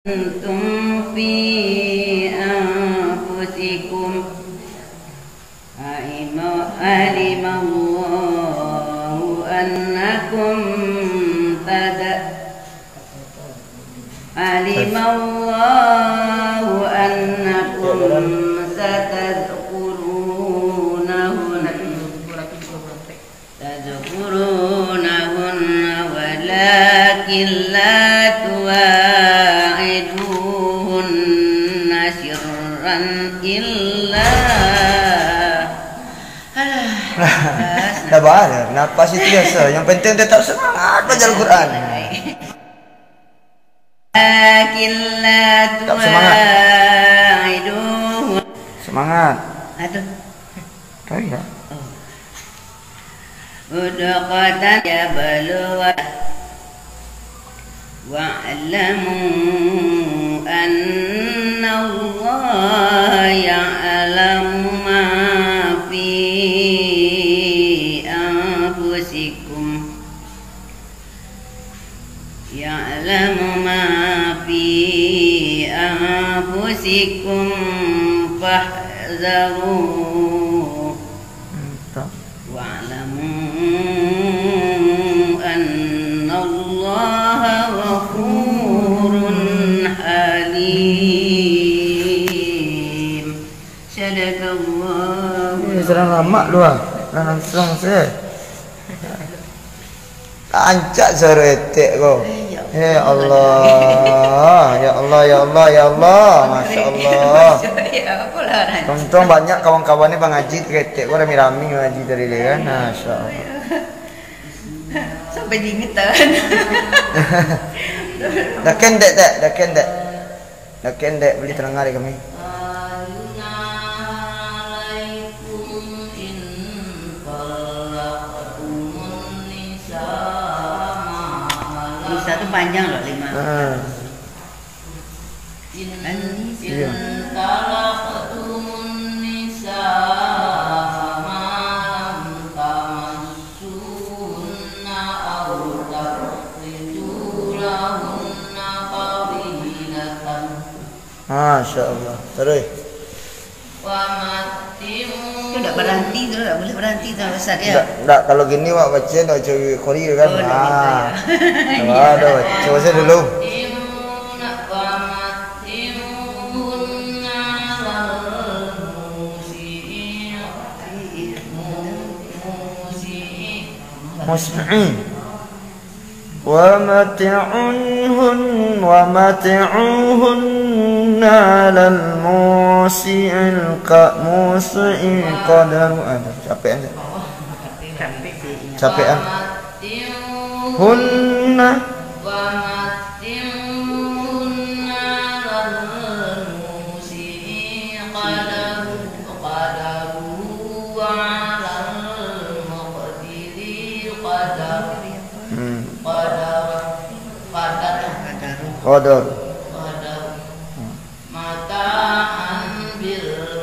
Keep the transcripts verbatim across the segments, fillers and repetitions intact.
أنتم في أنفسكم. علم، علم الله أنكم تد-، علم الله أنكم ستذكرونهن، تذكرونهن ولكن لا تواعدوهن سرا إلا. Alah, napas, Dah napas. Bah, napas itu biasa. Yang penting tetap semangat baca Al-Quran. Lakin la Tetap semangat. Tuwa'iduhu. Semangat. Aduh. Tahu ya? Oh. Udqatan ya balwa. Wa'lamu anna Allah ya'lamu ma fi anfusikum. Ya'lamu ma fi anfusikum fahzaruh. Mantap. Wa'lamu annallaha ghafurun halim. Sadaqallahu. Eh, sedang lamak tu ah. Sedang langsung saja. Rancak suaro etek ko. Eh, ya Allah. Ya Allah, ya Allah, ya Allah, ya Allah. Masya Allah. Ya, apalah rancak. Untung banyak kawan-kawan ni pangaji tu, etek ko rami-rami ngaji tadi dia kan. Masya Allah. Sampai diingetan. Dah kendek, Tek, dah kendek. Dah kendek, boleh terdengar di kami. Nisa tu panjang loh, lima. Ha. Kan? Iya. Masya Allah. Terus. Tu ndak berhenti tu, ndak boleh berhenti tu, Ustaz, ya? Ndak, ndak, kalau gini awak baca, ndak baca Qori kan? Oh, ndak gitu, ya. Ah. Iya. Coba, coba baca dulu. Musyi. Wa mati'unhun, wa mati'uhunna alal musi'il qa-, musi'il qadaru. Ah, capek aja. Capek, ah. Hunna. Hmm. Qadar.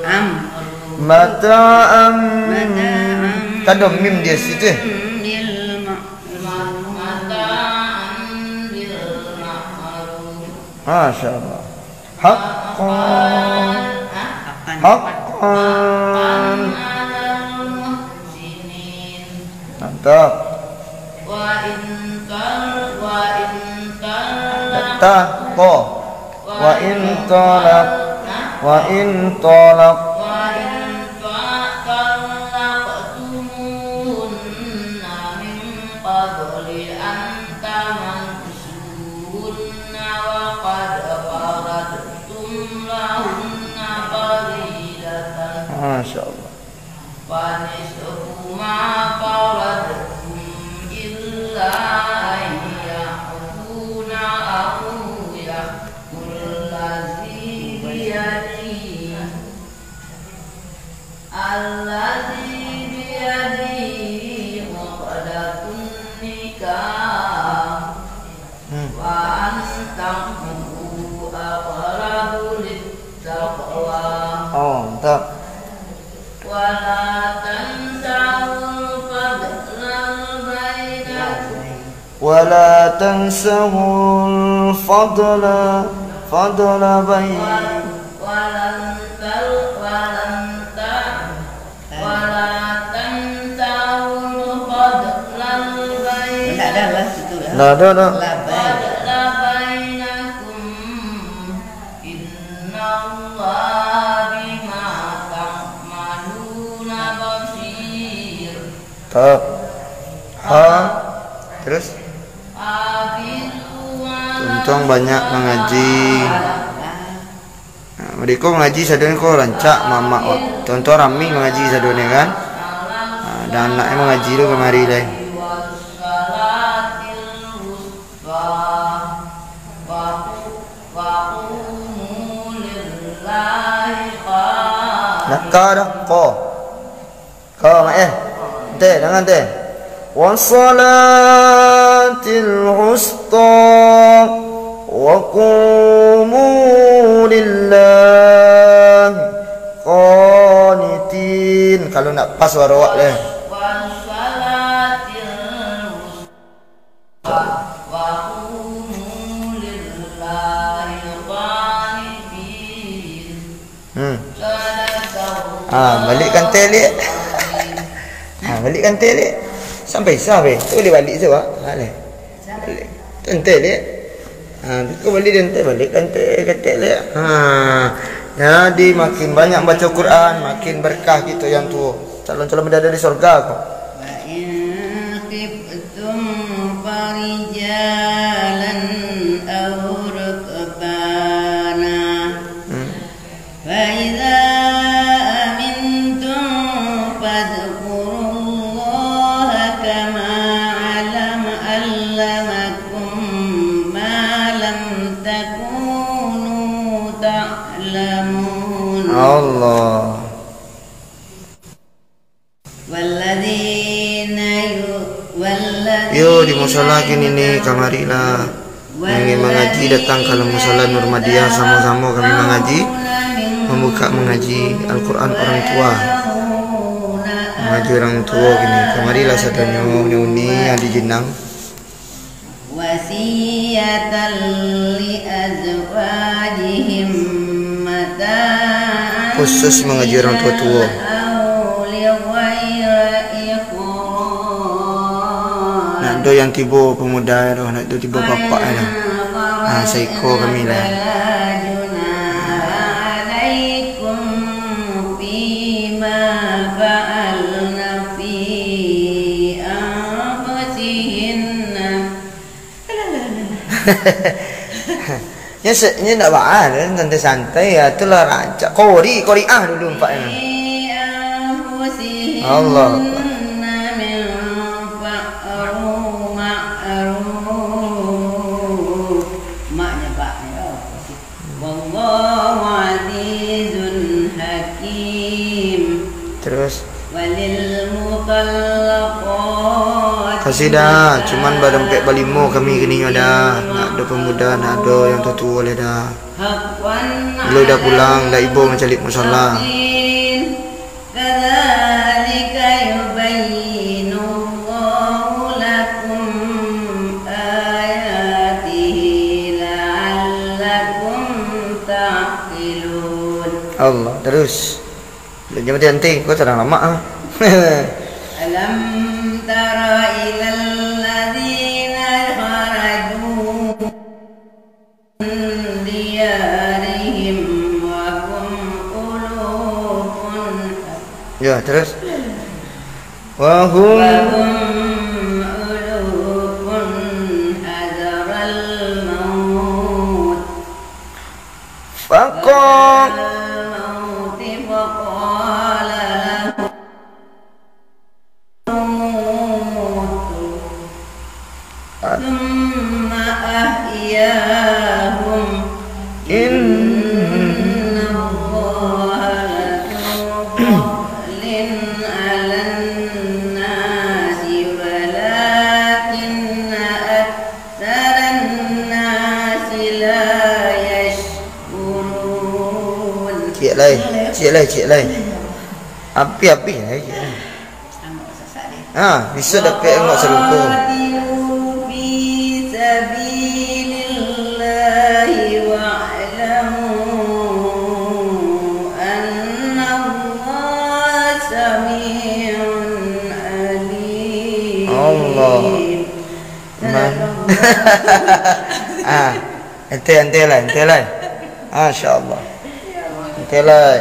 Am. Mata'an. Mata'an. Kan ada mim di situ. Masya Allah. Haqqan. Haqqan. Haqqan alal muhsinin. Mantap. Wa in tal-, wa in talaq-, Ta, to. Wa in talaq-, wa in talaq-, wa in ta-, talaqtumuhunna min qabli an tamassuhunna wa qad faradtum lahunna faridatan. Masya Allah. Fa nisfu ma faradtum illa an ya'funa aw ya'ful ladzi biyadihi, alladzi biyadihi uqdatun nikah. Hmm. Wa an ta'fu aqrabu lit-taqwa. Oh, mantap. Wa la tansawul fadla bainakum. Wa la tansawul fadla. فضل بين- ولن تل-، ولن ت-، ولا تنسوا الفضل بين- Ndak ado lah situ, ya. Ndak ado, ndak. Fadla bainakum, innallaha bima ta'maluna basir. Tak. Ha. Terus? Untung banyak mangaji. Nah, mereka mangaji sadonyo ko rancak, mamak wak. Contoh rami mangaji sadonyo kan. Nah, dan anaknya mangaji tu kamari lai. Naka dah ko. Ko, mak, eh. Ente, dangan ente. Wassalatil wusta wa qumu lillahi qanitin. Kalau nak pas suara awak deh. Hmm. Ah, balik kantai liak. Ah, balik kantai liak. Sampai sah be. Tu boleh balik tu, Pak. Ha, leh. Balik. Kantai liak. Ah, tu kau balik kantai, balik kantai, kantai liak. Ha. Jadi makin banyak baca Quran, makin berkah kita yang tua. Calon-calon bidadari sorga ko. وإن خفتم فرجالا أو ركبانا. Hmm. فإذا أمنتم فاذكروا الله كما علم-، علمكم ما لم تكونوا تعلمون. Allah. والذين ي-، والذين Yo, di musala kini ni, kamarilah. Yang ingin mangaji, datang ka musala Nurmadiyah, samo-samo kami mangaji, mambuka mangaji Al-Quran orang tua. Mangaji orang tua kini, kamarilah sadonyo, uni-uni yang di Jinang. وصية لأزواجهم متاعا Khusus mangaji orang tua-tua. أو لغير إخراج. Nak do yang tibo pamuda doh, nak do tibo bapak doh. فإن خرجن Ah, saiko kami lah. فلا جناح عليكم فيما فعلن في أنفسهن. Nyo se-, nyo ndak baa, santai-santai, ya, itulah rancak. Qori, qoriah dulu empat ni. Allah. Maknyo, Pak, ya. Wallahu azizun hakim. Terus? Walil mutallaqati Kasih dah, cuman badompet balimo kami kini nyo dah. Nak ado pamuda, nak ado yang tuo-tuo lai dah. Haqqan Bilo dah pulang, dah ibo mancaliak musala. Kadzalika yubayyinullahu lakum ayatihi la'allakum ta'qilun. Allah, terus. Belum jadi nanti, kau terang lamak ah. Alam tara ilal ladzina kharaju diyarihim wa hum ulufun. Ya, terus. Wa hum. Wa hum ulufun hadaral maut. Faqal. Hadaral mauti faqala lahum ثم أحياهم إن الله لذو فضل على الناس ولكن أكثر الناس لا يشكرون. Ciek lai, ciek lai, ciek lai. Api-api lai, ciek lai. Ha, bisa dapek angok sarupo. Qatilu fi sabilillahi wa Ah, ente, ente lah, ente lah. Masya Allah. Ente lah.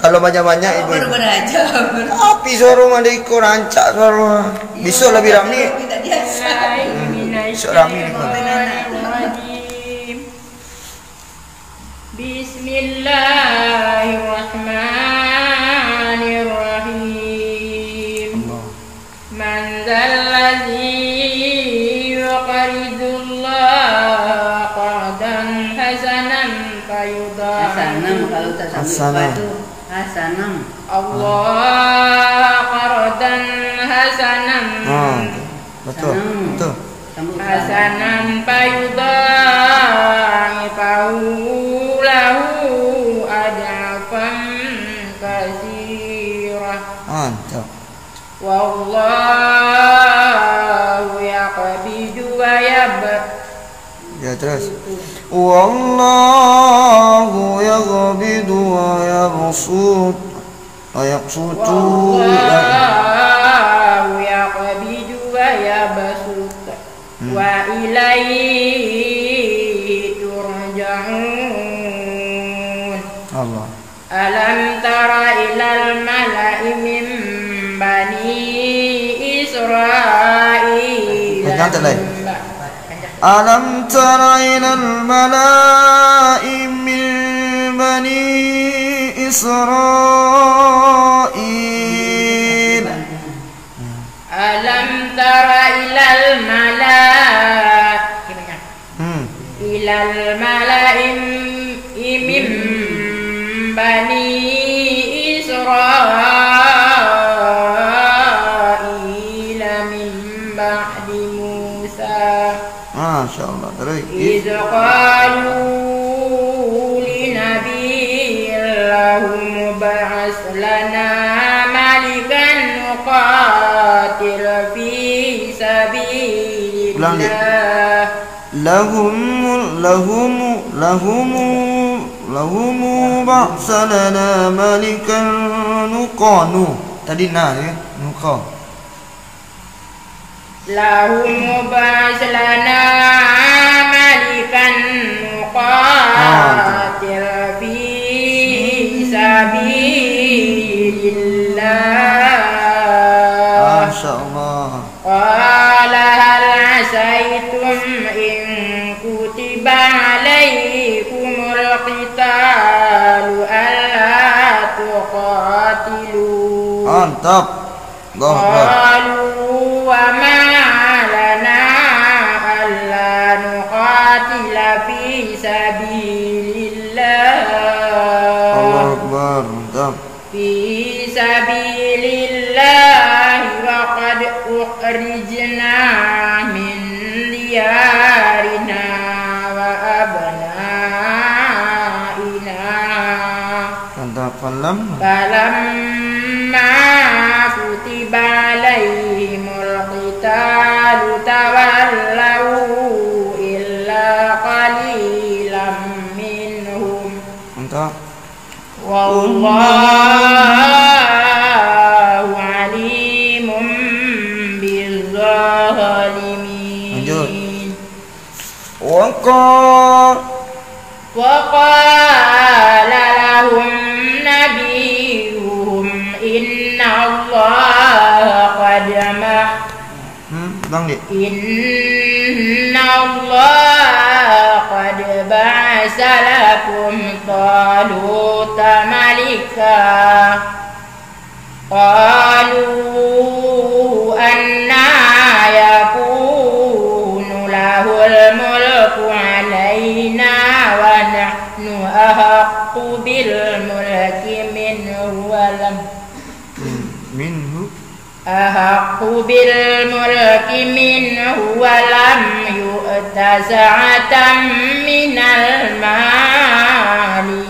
Kalau banyak-banyak ibu-ibu. Baru-baru aja. Tapi suara mah dari ko rancak suara mah. Besok lebih rami. Besok rami di ko. Bismillahirrahmanirrahim. Allah. Man zallazi yuqridullaha qardan hasanan fayudha'ifu. Hasanan, kalau tak sanggup Hasanan. Baca tu, hasanan. Allah qardan hasanan. Ah, betul, Hasanan. Betul. Sambut Hasanan fayudha'ifahu lahu ad'afan katsirah. Mantap. Wallahu yaqbidu wa yab- Ya, terus. Wallahu yaqbidu wa yabsut. Wa yabsutu. Wallahu yaqbidu wa yabsut. Hmm. Wa ilaihi turja'un. Allah. Alam tara ilal mala'i min bani Israil. Panjang tak, Lai? Alam tara ilal mala'i min bani Israil. Alam tara ilal mala'i Hmm. Ilal mala'i min bani Israila min ba'di Musa. Masya Allah, terus. Iz qalu li nabiyyin lahum ib'ats lana malikan nuqatil fi sabilillah. Ulang, Dik. Lahum, lahum, lahum, lahum ib'ats lana malikan nuqa-, nu. Tadi na, ya? Nuqa. Lahum ib'ats lana malikan nuqatil fi sabilillah. Masya Allah. Qala hal asaitum in kutiba alaikumul qitalu alla tuqatilu. Mantap. Allahu Akbar. Qalu wa ma lana alla nuqatila fi sabilillah. Allahu Akbar. Mantap. Fi sabilillahi wa qad ukhrijna min diyarina wa abnaina. Kata falam. Falamma kutiba alaihimul qitalu tawallau illa qalilam minhum. Mantap. Wallahu alimun bizzalimin. Lanjut. Wa qa- Wa qala lahum nabiyuhum innallaha qad ma- Hmm, ulang, Dik. Innallaha qad ba'asa lakum Taluta malika. Qalu anna yakunu lahul mulku alaina wa nahnu ahaqqu bil mulki minhu wa lam- Hmm, minhu. Ahaqqu bil mulki minhu wa lam yu'ta sa'atan minal mali.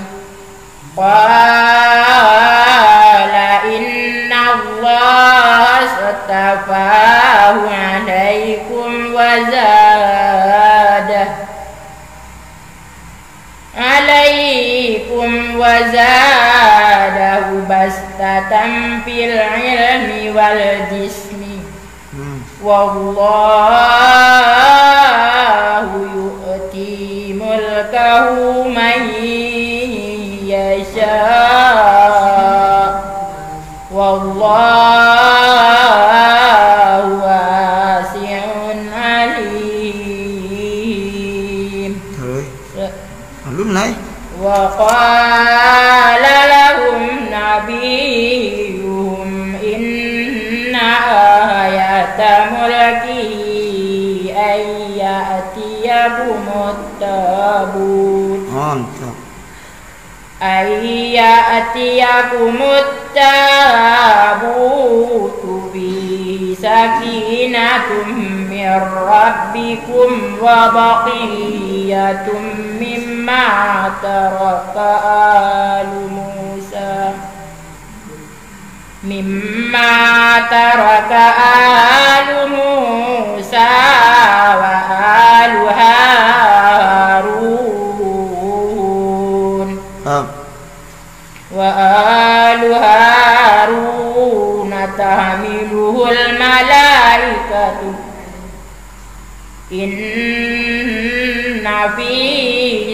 Qala innallaha astafahu alaikum wa zadah- alaikum wa zadahu bastatan fil ilmi wal jismi. Hmm. Wallahu يؤت ملكه من يشاء والله واسع عليم. Terus. Alun lai. وقال لهم نبيهم إن آية ملكه أن يأتيكم التابوت. Mantap. أن يأتيكم التابوت فيه سكينة من ربكم وبقية مما ترك آل موسى، مما ترك آل موسى وآل هارون. Naam. وآل هارون تحمله الملائكة إن في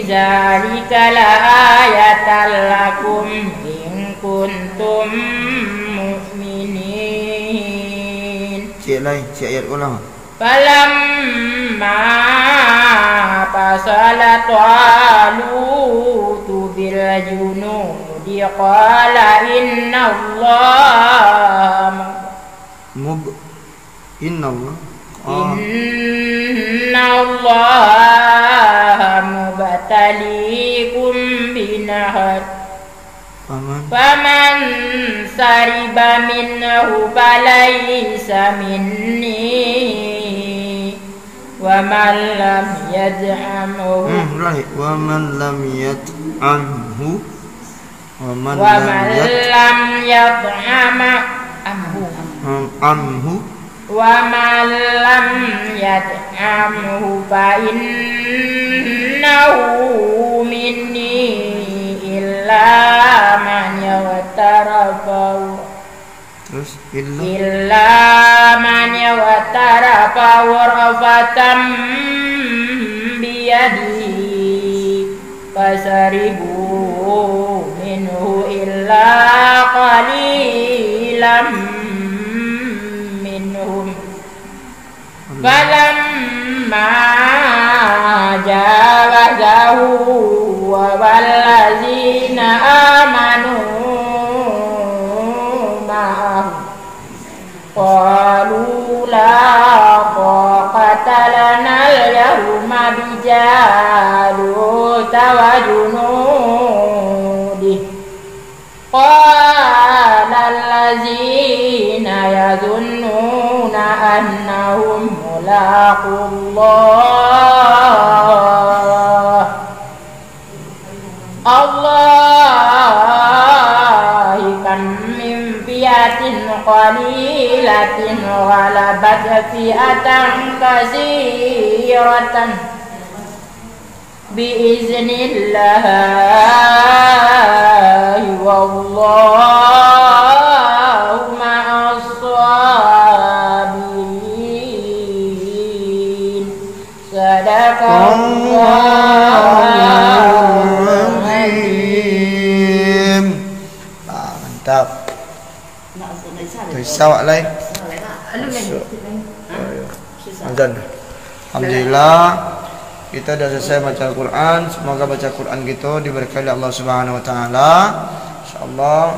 ذلك لآية لكم إن كنتم مؤمنين. Ciek lai, ciek ayat ulang. فلما فصل طالوت بالجنود قال إن الله Mub-, innallah. Ah. إن الله مبتليكم بنهر Faman. فمن شرب منه فليس مني ومن لم يطعمه Hmm, right. Wa man lam yat'amhu. Wa man lam ومن yat-, لم يطعم عنه am-, amhu. ومن لم يطعمه فإنه مني إلا من اغترف غر-, Terus, illa. إلا من اغترف غرفة بيده فشربوا منه إلا قليلا منهم فلما جاوزه هو والذين آمنوا معه قالوا لا طاقة لنا اليوم بجالوت وجنوده قال الذين يظنون أنهم ملاقو الله، الله كم من فئة قليلة غلبت فئة كثيرة بإذن الله والله مع الصابرين. صدق الله العظيم. Ah, mantap. Tuh, Isa awak lai. Masuk. Oh, ya. Azan dah. Alhamdulillah, kita dah selesai baca Al-Quran. Semoga baca Quran kita diberkahi oleh Allah Subhanahu Wa Taala. InsyaAllah.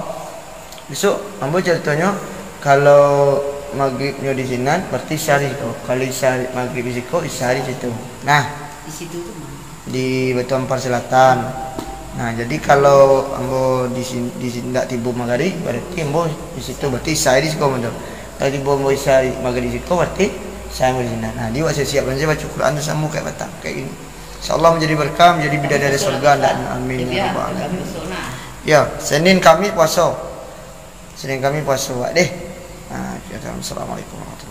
Besok, ambo caritonyo, kalau magribnyo di sinan, berarti Isya di siko. Kalau Isya, magrib di siko, Isya di situ. Nah. Di situ tu mana? Di Batu Ampar Selatan. Nah, jadi kalau ambo di sin-, di sin-, ndak tibo magrib, berarti ambo di situ, berarti Isya di siko, betul. Kalau tibo ambo Isya, magrib di siko, berarti Isya ambo di sinan. Nah, jadi awak siap-siap sajo baca Quran tu samo kayak batang, kayak gini. InsyaAllah menjadi berkah, menjadi bidadari surga, dan amin, ya rabbal alamin. Ya, Senin Kamis puasa. Senin Kamis puasa awak deh. Nah, assalamualaikum warahmatullahi